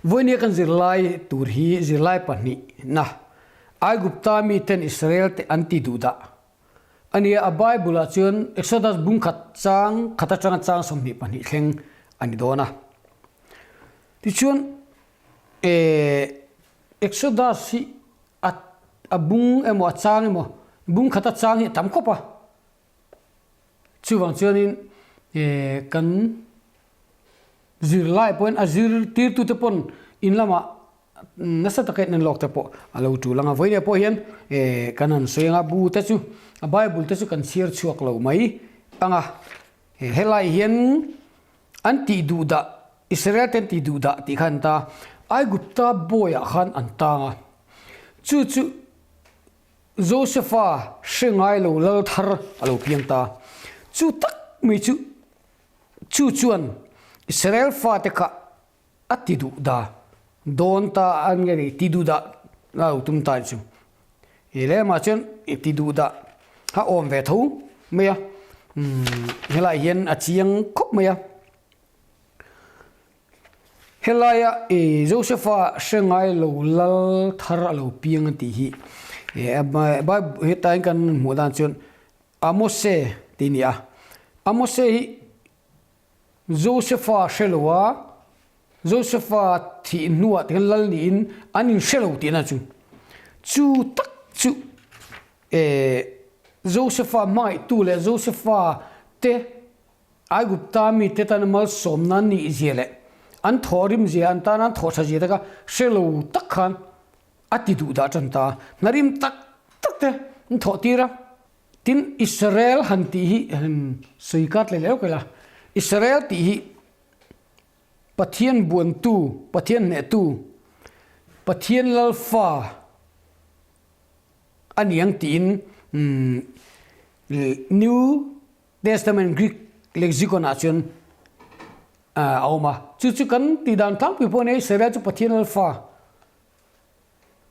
Vawinia kan zirlai tur hi zirlai pahnihna, Aigupta miten Israel te an ti duh dah a nia. A Bible ah chuan Exodus bung khat chang khat atanga chang 22 thleng a ni dawn a. Tichuan Exodus hi a a bung emaw a chang emaw bung khata chang hi a tam khawp a. Chuvang chuanin kan zirlai pawhin a zirtirtute pawn in lamah nasa taka in enlawk te pawh a lo tul ang a. Vawiin pawh hian kan han sawi ang a, bu te chu a Bible te chu kan chhiar chhuak lo mai ang a. Helai hian an tih duh dah Israel te an tih duh dah tih kha an ta a, Aigupta bawiah khan an tang a, chu chu Josefa hre ngai lo lal thar a lo piang ta. Chu tak mai chu chu chuan Israel fate kha a ti duh da dawn ta an nge ni ti duh dah a lo tum ta chu. I lemah chuan i ti duh dah a awm ve tho mai a, helai hian a chiang khawp mai a. Helaia i Josefa hre ngai lo lal thar a lo piang a tih hi Bible hetain kan hmuh dan chuan Amose tih a ni a. Amose hi Josefa hre lo a, Josefa thih hnuah te hian lal niin an inhre lo tihna chu. Chu tak chu Josefa hmangaihtu leh Josefa te Aigupta mite tana malsawmna an nih zia leh an thawhrim zia, an tana an thawh tha zia te kha hre lo tak khan a ti duh dah tan ta a. Hnarim tak tak te an thawh tir a. Tin, Israel han tih hi han sawi kat leh leuh ila, Israel tih hi Pathian buantu, Pathian hnehtu, Pathian Lalfa a ni ang tiin New Testament Greek lexicon ah chuan a awm a. Chu chu kan tih dan tlangpui pawh a nia, Israel chu Pathian Alpha,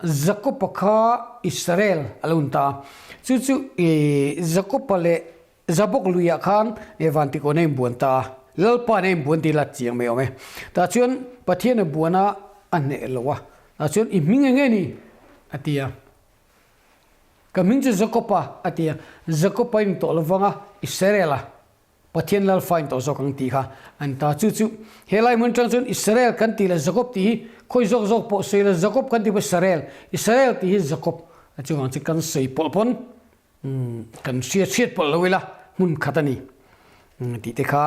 Jakob-a kha Israel a lo ni ta a. Chu chu Jakob-a leh Jabok luiah khan Vantikawn a inbuan ta a, Lalpa nen a inbuan tih la chiang mai awm e. Tah chuan Pathian a buan a, a hneh lo a. Tah chuan i hming eng nge ni? a ti a. Ka hming chu Jakob-a, a ti a. Jakob-a in tawh lovang a, Israel-a, Pathian Lalfa in tawh zawk ang tih kha a ni ta. Chu chu helai hmun atang chuan Israel kan tih leh Jakob tih hi khawi zawk zawk pawh sawi la, Jakob kan tih pawh Israel, Israel tih hi Jakob a chuvang chu kan sawi pawlh pawn kan hriat hriat pawlh lo ila hmun khat a ni tih te kha.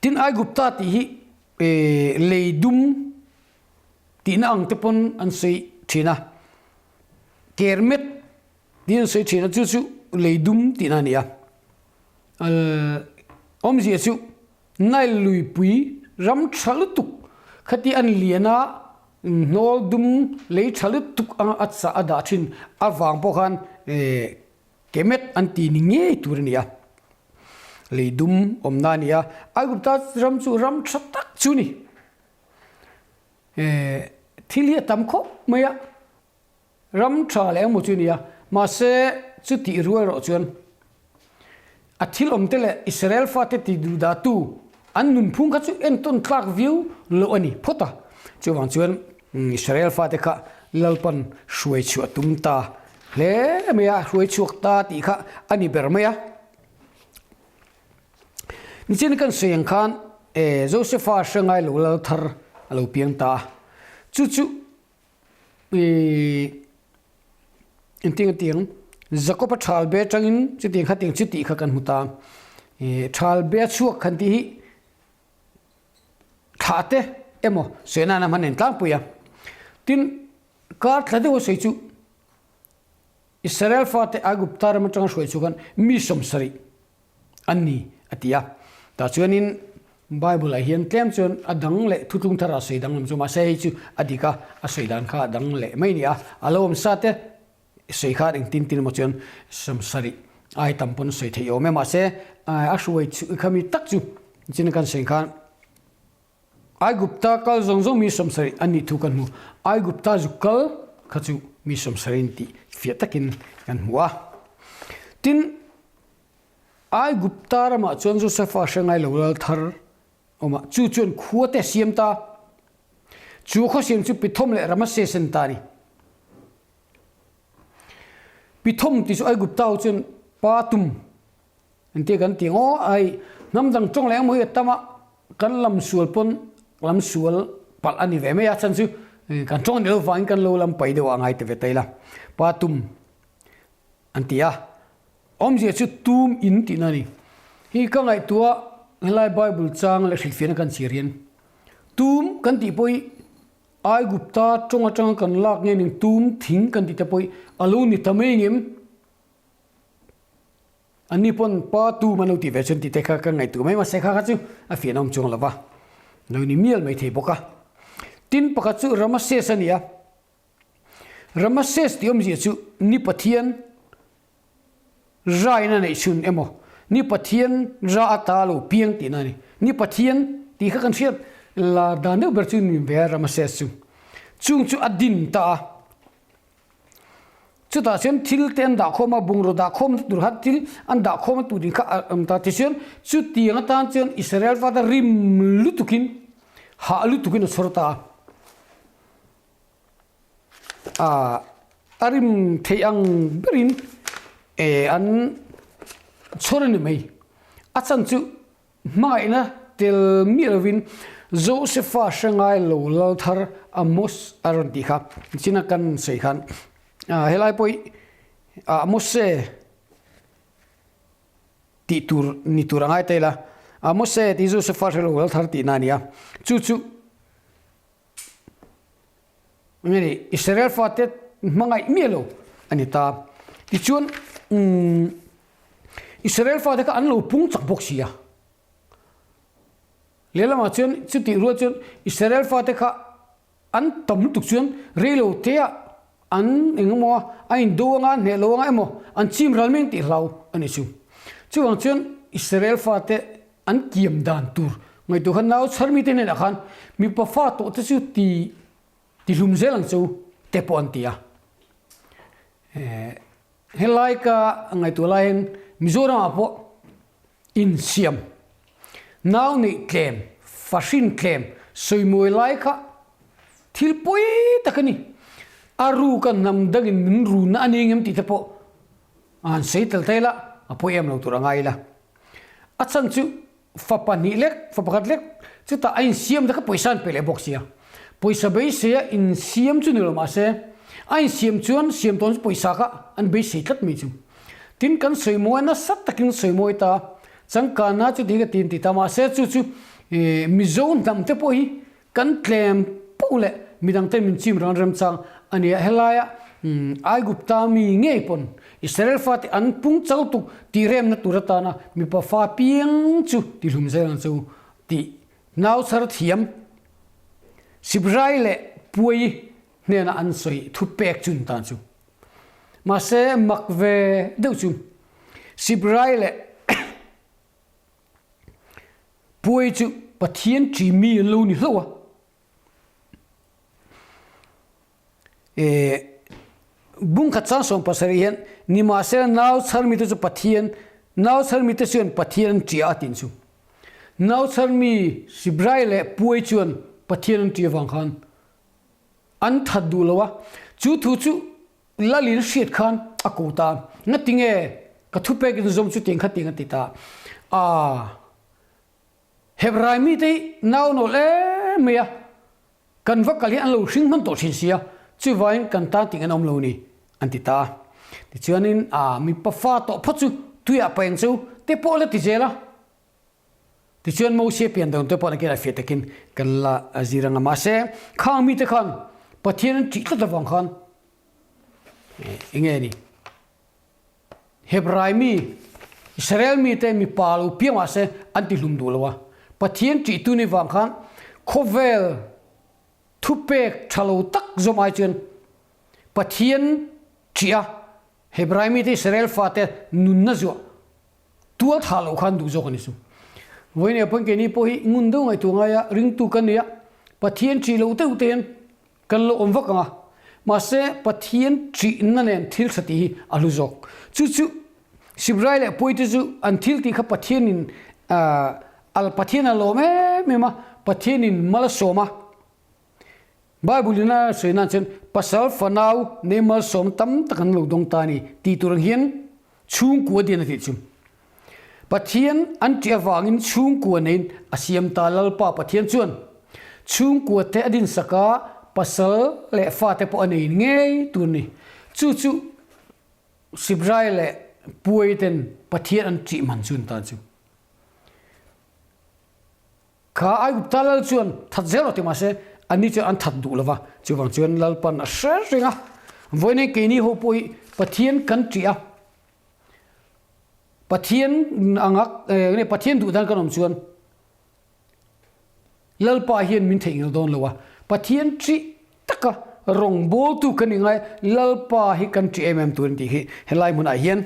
Tin Aigupta tih hi lei dum Tihna ang te pawn an sawi thin a, Kermet tiin an sawi thin a, chu chu lei dum tihna a ni a. Awmzia chu Nile luipui ram tha lutuk khati an lian a, hnawl dum lei tha lutuk anga a chah a dah thin avang pawh khan Kemet an ti ni ngei tur a ni a, lei dum awmna a ni a. Aigupta ram chu ram tha tak chu a ni. Thil hi a tam khawp mai a, ram tha leh engmaw chu a ni a, mahse chutih rual erawh chuan a thil awm te leh Israel fate ti duh dah tu an nunphung kha chu entawn tlak viau loh a ni phawt a, chuvang chuan Israel fate kha Lalpan hruai chhuah tum ta hle mai a, hruai chhuak ta tih kha a ni ber mai a. Nichin kan sawi ang khan Josefa hre ngai lo lal thar a lo piang ta a, chu chu engtin a tiang Jakob-a thal be atangin chutiang kha tiang chu tih kha kan hmu ta a, thal be a chhuak khan tih hi thlah te emaw sawi nana hman en tlangpui a, tin kar thla deuh a sawi chu Israel fate Aigupta ram atanga hruai chu khan mi 70 an ni a ti a. Tah chuanin Bible ah hian tlem chuan a dang leh thutlung thar ah sawi danglam chu mahse hei chu a dik a, a sawi dan kha a dang leh mai a ni a. A lo awm sa te sawi khan engtin tin emaw chuan 70 ai tam pawn sawi theih awm e mahse a hruai chu kha mi tak chu chin kan sawi khan Aigupta kal zawng zawng mi 70 an nih thu kan hmu. Aigupta zu kal kha chu mi 70 in tih fiah takin kan hmu a. Tin, Aigupta ramah chuan Josefa hre ngai lo lal thar awm a, chu chuan khua te a siam ta. Chu khaw siam chu Pithom leh Ramases an ta a ni. Pithom tih chu Aigupta ho chuan Pa tum an tia kan ti ang aw, ai hnam dang tawng leh emaw hi a tam a, kan lam sual pawn lam sual palh a ni ve mai a, chhan chu kan tawng ni lo vangin kan lo lam pai deuh a ngai ta ve ta ila, Pa tum an ti a, awmzia chu tum in tihna a ni. Hi ka ngaihtuah helai Bible chang leh hrilhfiahna kan chhiar hian tum kan tih pawh hi Aigupta tawng atanga kan lak nge ning tum thing kan tih te pawh hi a lo ni ta mai ngem? Anni pawn pa tum an lo tih ve chuan tih te kha ka ngaihtuah mai mahse kha kha chu a fiahna awm chuang lo va, lo ni mial mai thei bawk a. Tin pakhat chu Ramases a ni a, Ramases tih awmzia chu ni Pathian Rain a neih chhun emaw, Ni Pathian ra ata lo piang tihna a ni. Ni Pathian tih kha kan hriat lar dan deuh ber chu ni ve a Ramases chu. Chung chu a din ta a. Chutah chuan thil te an dah khawm a, bungraw dah khawm tur kha thil an dah khawm a tur ding kha a awm ta. Tichuan chutiang atan chuan Israel fate rim lutukin, hah lutukin a chhawr ta a. A a rim theih ang berin eh an chhawr a ni mai. A chan chu hmangaihna tel miah lovin Josepha hre ngai lo lal thar Amos a rawn tih kha nichina kan sawi khan ah helai pawh hi Amose tih tur ni tur a ngai ta ila Amose tih Josepha hre lo lal thar tihna a ni a chu chu Nge ni, Israel fate hmangaih miah lo a ni ta. Tichuan, umm, Israel fate kha an lo pung chak bawk si a. Lehlamah chuan chutih rual chuan Israel fate kha an tam lutuk chuan reilo teah an eng emaw a, a indo anga, hneh lo anga emaw an chim ral mai ang tih hlau a ni chu. Chuvang chuan Israel fate An kiam dan tur ngaihtuah khan nau chhar mite hnenah khan mipa fa tawh te chu ti ti hlum zel ang chu te pawh an ti a. Helai ka ngaihtuah lai hian Mizoramah pawh insiam nau neih tlem, fahrin tlem sawimawi lai kha thil pawi tak a ni. A ruka hnam dangin min runna a ni ngem tih te pawh an sawi tel ta ila a pawi em lo tur a ngai ila. A chhan chu fa pahnih lek, fa pakhat lek chutah a insiam te kha pawisa an pe leh bawk sia. Pawisa beisei a insiam chu ni lo mahse a insiam chuan siam tawn chu pawisa kha an beisei tlat mai chu. Tin kan sawi mawi nasa takin sawi mawi ta changkanna chu ti ka ti an ti ta mahse chu chu Mizo hnam te pawh hi Kan tlem poh leh midangte min chim ran remchang a nia. Helaia Aigupta mi ngei pawn Israel fate an pung chau tuk tih remna tur atana mipa fa piang chu tihlum zel ang chu tih nau chhar thiam Sibrai leh Puai hnena an sawi thu pek chun tan chu. Mahse mak ve deuh chu Sibrai leh Puai chu Pathian ṭi mi an lo ni hlauh a. Bungkhat chang 70 hian nimahsela nau chhar mite chu Pathian, nau chhar mite chuan Pathian an ṭi a a tin chu. Nau chhar mi Sibrai leh Puai chuan Pathian an ṭi avang khan an that duh lo a. Chu thu chu Lalin hriat khan a ko ta. Ngatinge ka thupek in zawm chutiang khatiang a ti ta. Aa Hebrai mite hi nau nawl em mai a, kan va kal hi an lo hring hman tawh thin si a, chuvangin kan tan ting an awm lo ni an ti ta. Tichuanin aa mipa fa tawh phawt chu tuiah paeng chu te pawh la ti zel a. Tichuan Mosia pian dawn te pawh nakin a fiah takin kan la zir ang a, mahse khang mite khan Pathian an ṭih tlat avang khan enge ni Hebrai mi Israel mite mipa lo piang mahse an ti hlum duh lo a, Pathian ṭih tu ni vang khan khawvel thupek ṭha lo tak zawm ai chuan Pathian ṭih a Hebrai mite Israel fate nunna zuah Tual thah loh khan duh zawk a ni chu. Vawiin pawn keini pawh hi ngun deuh ngaihtuah ngai a, ringtu kan ni a, Pathian ṭih loh deuh te hian kan lo awm vak ang a, mahse Pathian ṭihna nen thil ṭha tih hi a hlu zawk. Chu chu Sibrai leh Puite chu an thil tih kha Pathianin Pathian a lawm em em a, Pathianin mal a sawm a. Bible in a sawi nan chuan pasal fanau nei malsawm tam tak an lo dawng ta a ni tih tur ang hian chhungkua din a tih chu. Pathian an tih avangin chhungkua neiin a siam ta Lalpa Pathian chuan chhungkua te a dinsak a, pasal leh fate pawh a nei ngei tur a ni. Chu chu Sibrai leh Puai ten Pathian an tih man chu an tan chu. Kha Aigupta lal chuan that zel rawh ti mahse anni chuan an that duh lo va, chuvang chuan Lalpan a hre reng a. Vawiin keini ho pawh hi Pathian kan ṭih a, Pathian anga nge Pathian duh dan kan awm chuan Lalpa hian min theihnghilh dawn lo a, Pathian ṭih taka rawngbawltu kan ni ngai, Lalpa hi kan ṭih em em tur a ni tih hi helai hmunah hian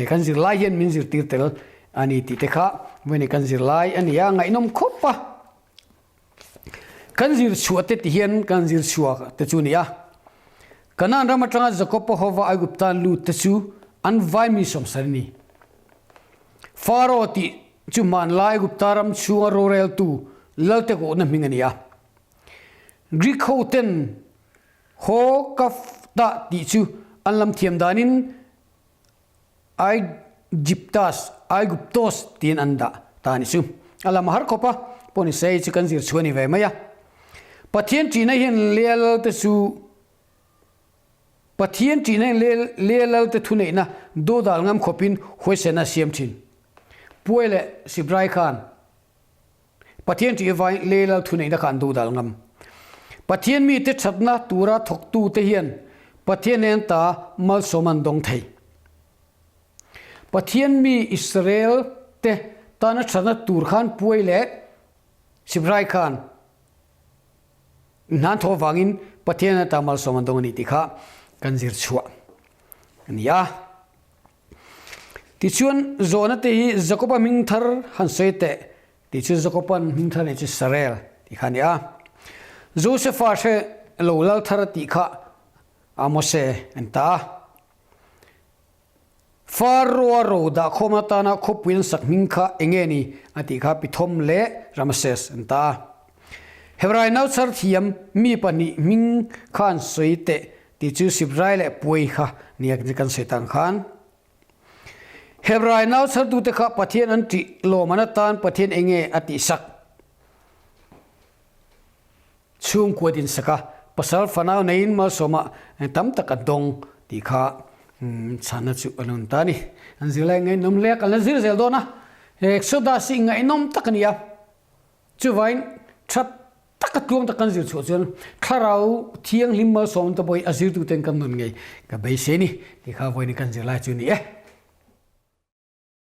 kan zirlai hian min zirtir tel a ni tih te kha vawiin kan zirlai a ni a, ngaihnawm khawp a. Kan zir chhuah te ti hian kan zir chhuak te chu a ni a. Kanaan ram atanga Jakob-a hova Aigupta lut te chu an vai mi sawmsar a ni. Faro tih chu hmanlai Aigupta ram chhunga roreltu Lalte kohna hming a ni a. Greek ho ten Ho Kafta tih chu an lam thiam danin Aegyptus, Aiguptos tiin an dah ta a ni chu. A lam a har khawp a, pawh ni se chu kan zir chhuah a ni ve mai a. Pathian ṭihna hian Lea Lalte chu Pathian ṭihna hian Lea Lalte thuneihna dodal ngam khawpin huaisen a siam ṭhin. Puai leh Sibrai khan Pathian ṭih vai lei lal thuneihna kha an duhdal ngam. Pathian mite ṭhatna tura thawktute hian Pathian nen ta malsawm an dawng thei. Pathian mi Israel te tana ṭhatna tur khan puai leh Sibrai khan hnan thawh avangin Pathian nen ta malsawm an dawng a ni tih kha kan zir chhuah a ni a. Tichuan, zawhna te hi Jakoba hming thar han sawi teh tih chu Jakoba'n hming thar neih chu Sarel tih kha a ni a. Josefa hre lo lal thar a tih kha Amose a ni ta a. Faro-a ro dahkhawm atana khawpui an sak hming kha eng nge ni a tih kha Pithom leh Ramses a ni ta a. Hebrai nauchhar thiam mi pahnih hming kha an sawi teh Tih chu Sibrai leh Puai kha nia kan sawi tang khan. Hebrai nau chhartute kha Pathian an ṭih lawm an atan Pathian enge a tihsak? Chhungkua dinsak a, pasal fanau neiin malsawmah tam tak a dawng tih kha chhanna chu a lo ni ta a ni. An zirlai ngaihnawm hle a, kan la zir zel dawn a. Exodus hi ngaihnawm tak a ni a, chuvain ṭhat Tak a tluang tak kan zir chhuah chuan Thlarau Thianghlim malsawm te pawh hi a zirtuten kan nun ngei ka beisei ni tih kha vawiin kan zir lai chu a ni e.